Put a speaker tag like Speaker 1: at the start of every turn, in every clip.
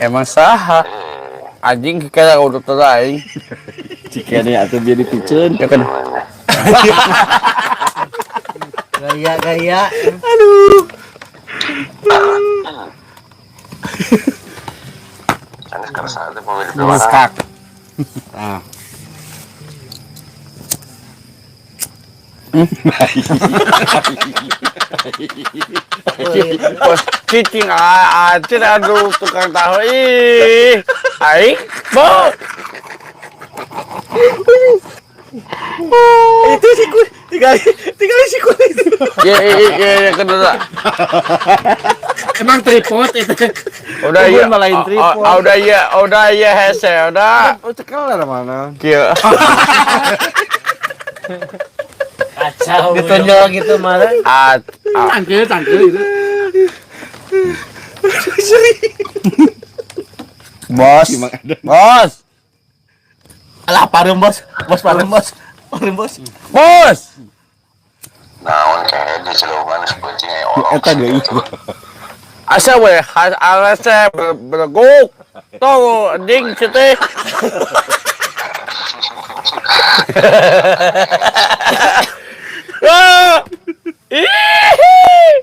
Speaker 1: Emang saha? Anjing kira udah aing.
Speaker 2: Cikene atuh biar dipiceun.
Speaker 1: Ya kan.
Speaker 3: Gaya-gaya.
Speaker 4: Sanes kersa teh pemilik warang.
Speaker 1: Skak. Ah. Bos cicing acil aduh tukang tahu ih. Aing, bos.
Speaker 3: Itu si kulit, tinggal tinggal si kulit.
Speaker 1: Ya ya ya kedua.
Speaker 5: Emang tripod itu.
Speaker 1: Udah ya.
Speaker 2: Kebun lain tripod.
Speaker 1: Udah ya, udah ya hese, udah.
Speaker 2: Oh, cekel lah mana.
Speaker 1: Kieu.
Speaker 5: Kacau.
Speaker 3: Ditonjol gitu malah.
Speaker 1: Ah,
Speaker 5: Tangkil, tangkil itu.
Speaker 1: bos. Bos.
Speaker 3: Alah pareum bos, bos pareum bos. Pareum bos.
Speaker 1: Bos.
Speaker 4: Naon kayak di celungan seperti orang.
Speaker 2: Eta deui.
Speaker 1: Asa we alase beleguk. Tuh anjing si teh. Ah! Ih!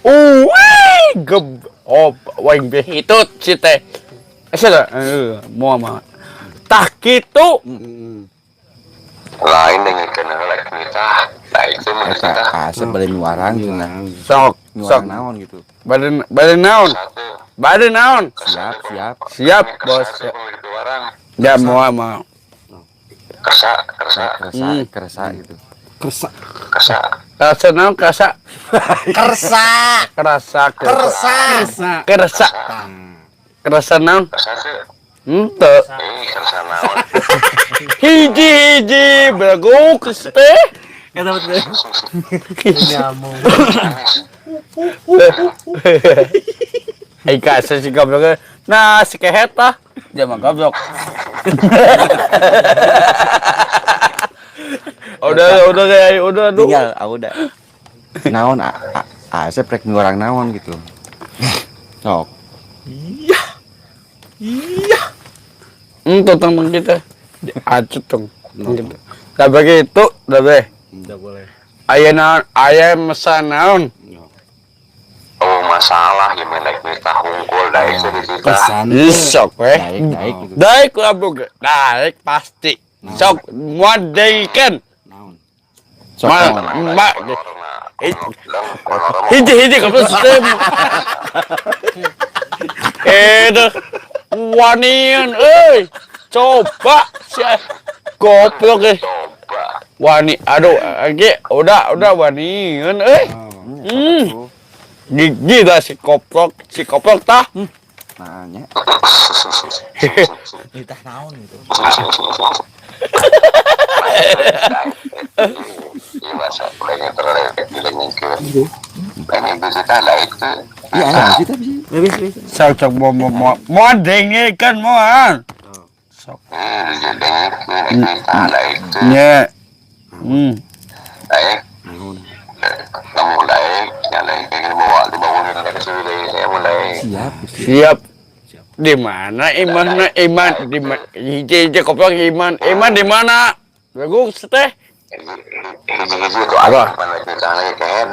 Speaker 1: Wih, geb. Oh, waing hitut si teh. Asa da? Moal mah. Tah kitu.
Speaker 4: Lain dengan kenal lagi kita. Nah itu mah
Speaker 2: Eta
Speaker 4: kita.
Speaker 2: Asep bade nyuarang cenah.
Speaker 1: Sok, sok.
Speaker 2: Nyuarang naon gitu.
Speaker 1: Bade bade naon?
Speaker 4: Satu.
Speaker 1: Bade naon?
Speaker 2: Siap, siap.
Speaker 1: Siap, bos.
Speaker 4: Kersa teh pemilik warang.
Speaker 1: Ya moal mah.
Speaker 4: Kersa, kersa,
Speaker 2: Kersa, kersa gitu.
Speaker 5: Kersa.
Speaker 4: kersa.
Speaker 1: Kerasa naon kerasa?
Speaker 3: Kersa.
Speaker 1: Kerasa.
Speaker 3: Kersa.
Speaker 5: Kersa.
Speaker 1: Kerasa. Kerasa naon?
Speaker 4: Kersa teh.
Speaker 1: Henteu.
Speaker 4: Eh, kersa naon.
Speaker 1: Hiji-hiji beleguk teh.
Speaker 3: Eta betul. Nyamuk.
Speaker 1: Aing kasa si goblok. Nah, si kehet tah. Dia mah goblok. Udah kayak udah aduh.
Speaker 2: Tinggal ah udah. Naon Asep rek nyuarang naon gitu. Sok.
Speaker 1: Tentang kita. Acut dong. Gitu. Dah begitu, udah be.
Speaker 5: Enggak boleh.
Speaker 1: Aya naon, aya mesan naon.
Speaker 4: Oh masalah ya menaik kita hungkul daik jadi kita.
Speaker 5: Kesan.
Speaker 1: Ih, sok we.
Speaker 2: Daik, daik gitu.
Speaker 1: Daik goblok. Daik pasti. Sok moal deikeun.
Speaker 2: Naon. Sok
Speaker 1: Ma,
Speaker 2: naon.
Speaker 1: ma, hiji hiji goblok sistem. Eh, dah. Wanian euy. Coba si goblok eh.
Speaker 4: Coba.
Speaker 1: Wani, aduh, ge, udah wanian euy. Hmm. Gigi dah si koplok tah.
Speaker 2: Nah, nya.
Speaker 3: Ditah naon gitu.
Speaker 4: Iya bahasa pengen terlalu dilengkeun. Pengen kita daik teh.
Speaker 2: Iya, ada sih tapi sih.
Speaker 3: Bisa bisa.
Speaker 1: Sok sok mau mau mau mau dengekeun moal. Sok.
Speaker 4: Eh, dengekeun kita daik teh.
Speaker 1: Nya. Hmm.
Speaker 4: Daik,
Speaker 2: Naon.
Speaker 4: kamu daik, ya daik pengen bawa dibangunin dari sini daik, saya mau daik.
Speaker 2: Siap.
Speaker 1: Siap. Di mana iman iman di mana hiji hiji koplok iman iman di mana? Bego teh.
Speaker 4: Hiji-hiji tuh
Speaker 1: Apa?
Speaker 4: ada mana kita lagi kan.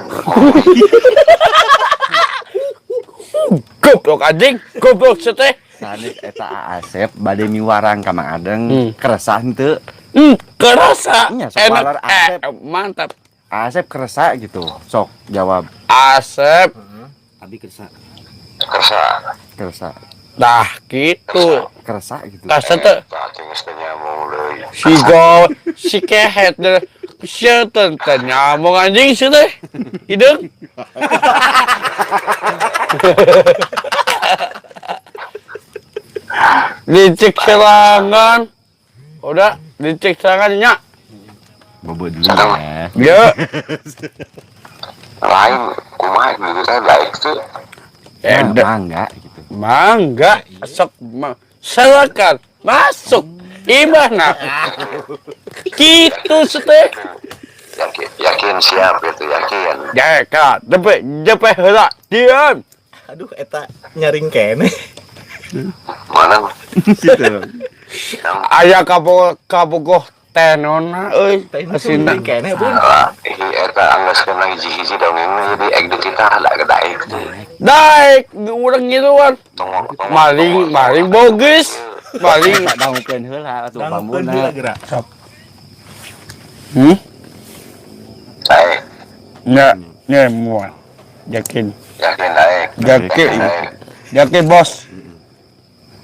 Speaker 1: Goblok anjing, goblok teh.
Speaker 2: Sanes eta Asep bade miwarang ka Mang Adeng, kersa henteu.
Speaker 1: Kerasa.
Speaker 2: Nya, sok
Speaker 1: Enak.
Speaker 2: walar Asep.
Speaker 1: Mantap.
Speaker 2: Asep kersa gitu. Sok jawab
Speaker 1: Asep.
Speaker 5: Abi kersa.
Speaker 4: Kersa.
Speaker 2: kersa.
Speaker 1: Dah gitu.
Speaker 2: Kersa gitu.
Speaker 1: Kersa teh
Speaker 4: Berarti mesti nyambung deui.
Speaker 1: si go si kehet deh. Sia teh teh nyamuk anjing si teh. Hideung. Dicek serangan. Udah, dicek serangan nya.
Speaker 2: Bobo dulu ya.
Speaker 1: Ya,
Speaker 4: Lain kumaha kita daik teh.
Speaker 1: eh,
Speaker 2: Nah, mangga gitu.
Speaker 1: mangga sok silakan masuk. Imahna. Gitu teh.
Speaker 4: Yakin, yakin siap gitu, yakin.
Speaker 1: Ya, ka, depe, depe heula. Diam.
Speaker 3: Aduh, eta nyaring keneh.
Speaker 4: Mana?
Speaker 2: Gitu.
Speaker 1: Aya kabogoh tenona euy.
Speaker 3: Teh
Speaker 1: Asina.
Speaker 3: nyaring keneh, Bun.
Speaker 4: Lah, eta anggeus kena hiji-hiji dongeng jadi ek dititah da daek.
Speaker 1: Daek urang ngiluan. Maling maling bogus. Maling.
Speaker 2: Dangukeun heula atuh
Speaker 3: Dangukeun heula
Speaker 2: pambuna.
Speaker 3: geura.
Speaker 1: Hmm?
Speaker 4: Daek,
Speaker 1: Nya, nya moal. Yakin.
Speaker 4: yakin daek.
Speaker 1: Yakin.
Speaker 4: Daek.
Speaker 1: Yakin bos.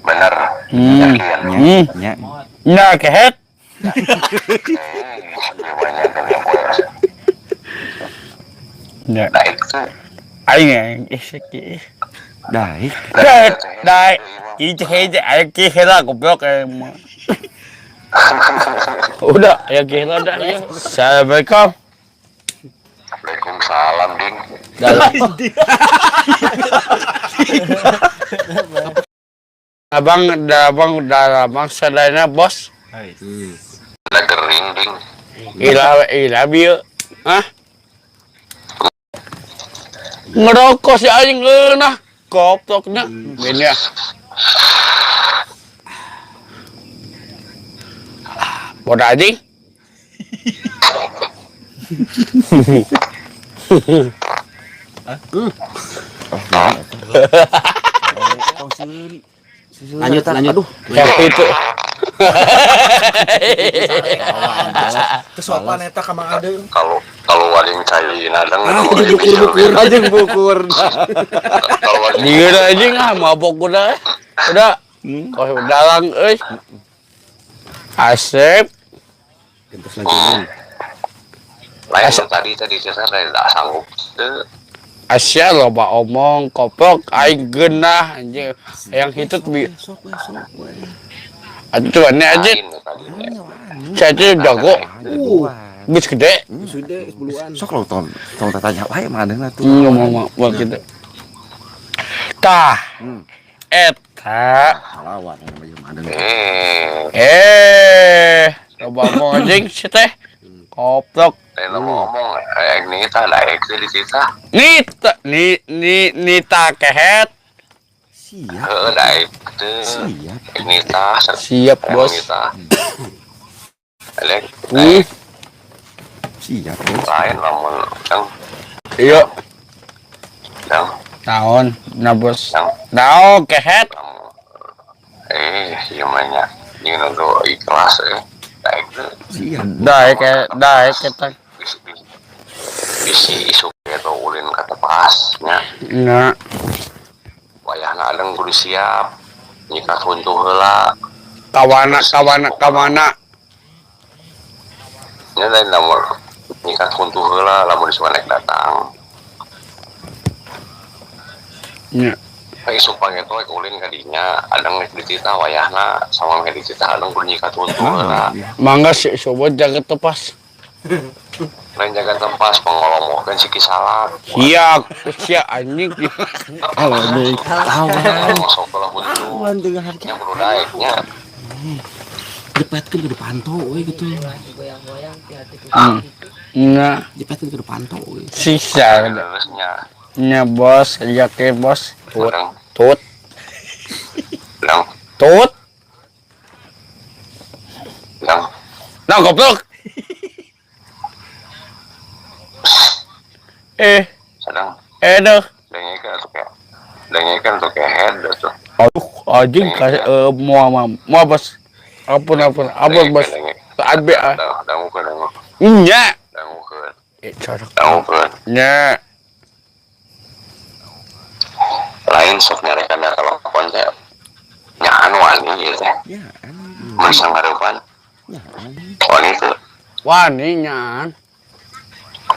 Speaker 4: Bener.
Speaker 1: Hmm.
Speaker 4: Yakin.
Speaker 1: Hmm.
Speaker 2: Nya.
Speaker 1: Nya kehet.
Speaker 4: Banyak kan yang boleh.
Speaker 1: Nya.
Speaker 4: Daek tuh.
Speaker 1: Aing aing isek ieu.
Speaker 2: Daek.
Speaker 1: Daek, daek. Ieu hiji aing ki heula goblok aing mah. Udah, ya ki heula dah ya. Assalamualaikum.
Speaker 4: Waalaikumsalam, Ding.
Speaker 1: Abang, udah abang, udah abang sadayana bos.
Speaker 4: Lah gering, Ding.
Speaker 1: Ila ila bieu. Hah? Ngerokok si anjing ngeunah. Gobloknya. Bini ah. Bodoh anjing.
Speaker 5: Lanjut, lanjut.
Speaker 2: Aduh.
Speaker 1: Kayak itu.
Speaker 3: Kesopan eta ka Mang Ade.
Speaker 4: Kalau kalau waling cai nadang
Speaker 2: Bukur anjing bukur.
Speaker 4: Kalau waling
Speaker 1: Dia anjing ah mabok udah. Udah. Kau dalang euy. Asep.
Speaker 5: Gentos lanjut.
Speaker 4: Lain tadi tadi saya tidak sanggup. Teu.
Speaker 1: Asia loba omong koplok aing geunah anjing yang hitut bi
Speaker 5: Sok we, sok we.
Speaker 1: atuh aneh aja
Speaker 4: Lain tadi.
Speaker 1: saya itu jago geus gede
Speaker 5: Sudah buluan.
Speaker 2: Sok lo tong tong tanya wae mana tuh.
Speaker 1: Ngomong mau gitu tah eta
Speaker 2: Lawan namanya mana.
Speaker 4: Eh,
Speaker 1: eh loba omong anjing si teh koplok
Speaker 4: lain ngomong eh nita daek teh dititah.
Speaker 1: nita ni ni nita kehet
Speaker 2: Siap.
Speaker 4: Heeh, daek teh.
Speaker 2: Siap.
Speaker 4: Nita
Speaker 1: siap bos
Speaker 4: Nita. Elek,
Speaker 2: Siap bos.
Speaker 4: lain lamun dang
Speaker 1: iya
Speaker 4: dang
Speaker 1: naon nah bos
Speaker 4: dang
Speaker 1: naon kehet
Speaker 4: lamun ieu mah nya jeung nu ikhlas daek teh.
Speaker 2: Siap.
Speaker 1: daek daek eta
Speaker 4: Bisi bisi isuk eta ulin ka tepas nya.
Speaker 1: nah
Speaker 4: Wayahna adeng kudu siap. Nyikat huntu heula.
Speaker 1: kawana kawana kawana
Speaker 4: Nya lain lamun nyikat huntu heula lamun disuka datang.
Speaker 1: nya
Speaker 4: Isuk pangeto rek ulin ka dinya, adeng rek dititah wayahna sama rek dititah adeng kudu nyikat huntu heula.
Speaker 1: mangga si sobat jaga tepas
Speaker 4: Lain jaga tempas pengolomohkeun si kisalak.
Speaker 1: siap siap anjing
Speaker 2: Lawan.
Speaker 4: Masuk ke huntu.
Speaker 2: Lawan dengan harga.
Speaker 4: Nya kudu daek nya.
Speaker 5: Jepetkeun ke depan to we gitu.
Speaker 1: nah
Speaker 5: Jepetkeun ke depan to we.
Speaker 1: siksa
Speaker 4: Terus nya.
Speaker 1: nya bos yakin bos tut
Speaker 4: Udang,
Speaker 1: tut
Speaker 4: udang,
Speaker 1: tut
Speaker 4: udang.
Speaker 1: nah goblok eh
Speaker 4: Sedang
Speaker 1: eh dah
Speaker 4: dengekeun atuh kayak dengekeun atuh kehead atuh.
Speaker 1: aduh anjing kasih mau mau mau bos ampun ampun ampun bos abe ah
Speaker 4: Dangukeun, dangukeun,
Speaker 1: nya
Speaker 4: dangukeun,
Speaker 1: eh corok
Speaker 4: dangukeun.
Speaker 1: nya
Speaker 4: Lain sok nyarekan telepon teh. Nyaan wani ieu teh.
Speaker 2: Ya.
Speaker 4: Mun sangareupan
Speaker 2: Ya.
Speaker 4: wani teu.
Speaker 1: wani nyaan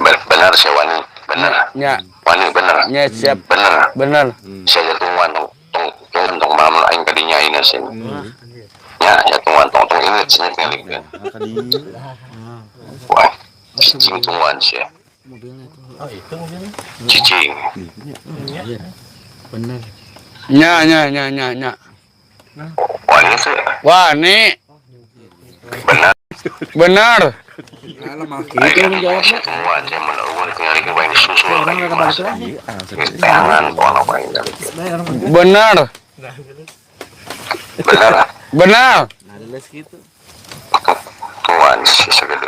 Speaker 4: Bener sih wani, bener.
Speaker 1: nya
Speaker 4: Wani bener.
Speaker 1: nya siap
Speaker 4: Bener.
Speaker 1: bener
Speaker 4: Sia jatungwan tong tong tong tong malam aing ka dinya ini sih. Nya jatungwan tong tong inget cenah ngalikeun. Wah, cicing tungguan sih.
Speaker 5: Mobilnya tuh.
Speaker 3: Oh, itu mobilnya.
Speaker 4: Cicing.
Speaker 5: Bener.
Speaker 1: nya nya nya nya nya
Speaker 4: Wani teu.
Speaker 1: wani
Speaker 4: Bener.
Speaker 1: bener
Speaker 5: Nah, mah kitu nu jawabna.
Speaker 4: Tungguan saya mun eueuh tinggal ke bae disusul
Speaker 3: Orang mereka balik lagi.
Speaker 2: Iya, Asep.
Speaker 4: Tangan kono bae.
Speaker 1: Benar.
Speaker 4: Bener ah.
Speaker 1: Benar.
Speaker 5: Nah, les gitu.
Speaker 4: Tungguan si segede.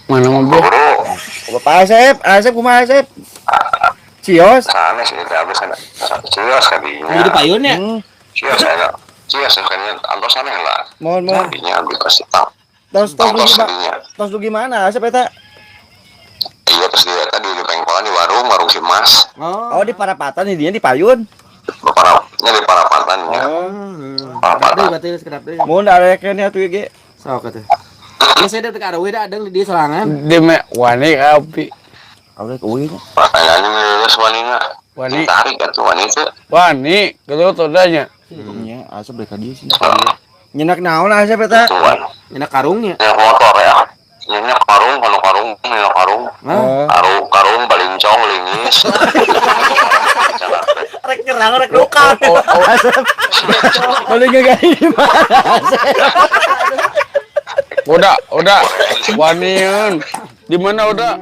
Speaker 1: Mana mobil?
Speaker 4: Bro,
Speaker 2: Bapak Asep, Asep kumaha Asep? Cios.
Speaker 4: sana sih teh abis sana. Cios kadinya.
Speaker 5: Di payun ya?
Speaker 4: Cios saya. Cios kadinya antos aneh lah.
Speaker 2: Mohon mohon.
Speaker 4: Kadinya abis pasti tahu.
Speaker 2: Tos tos
Speaker 4: Antos
Speaker 2: dugi
Speaker 4: kadinya.
Speaker 2: tos dugi mana Asep eta?
Speaker 4: Iya terus dia tadi di pengkolan di warung, warung si Mas.
Speaker 2: Oh, di Parapatan di dia di payun.
Speaker 4: Nya di Parapatan ya. Parapatan.
Speaker 5: Berarti sekedap deui.
Speaker 2: Mun area kene atuh ge.
Speaker 5: Sok atuh. Ya saya dek areuweuh da adeng di dieu sorangan.
Speaker 1: Di me wani api.
Speaker 2: Awalnya eueuh.
Speaker 4: Pertanyaannya lulus wanina.
Speaker 1: Wani.
Speaker 4: Tarik atuh wani teh.
Speaker 1: Wani, gitu todanya.
Speaker 2: Nya Asep rek ka dieu sih. Nyenak naon Asep eta?
Speaker 4: Tuan.
Speaker 5: Nyenak karungnya.
Speaker 4: Nyenak motor ya. Nyenak karung, kalau karung, nyenak karung.
Speaker 2: Oh.
Speaker 4: Karung, karung, balincong, lingis.
Speaker 3: Rek nyerang rek luka.
Speaker 2: Asep. Paling gak di mana Asep?
Speaker 1: Udah, udah. Wanian. Di mana udah?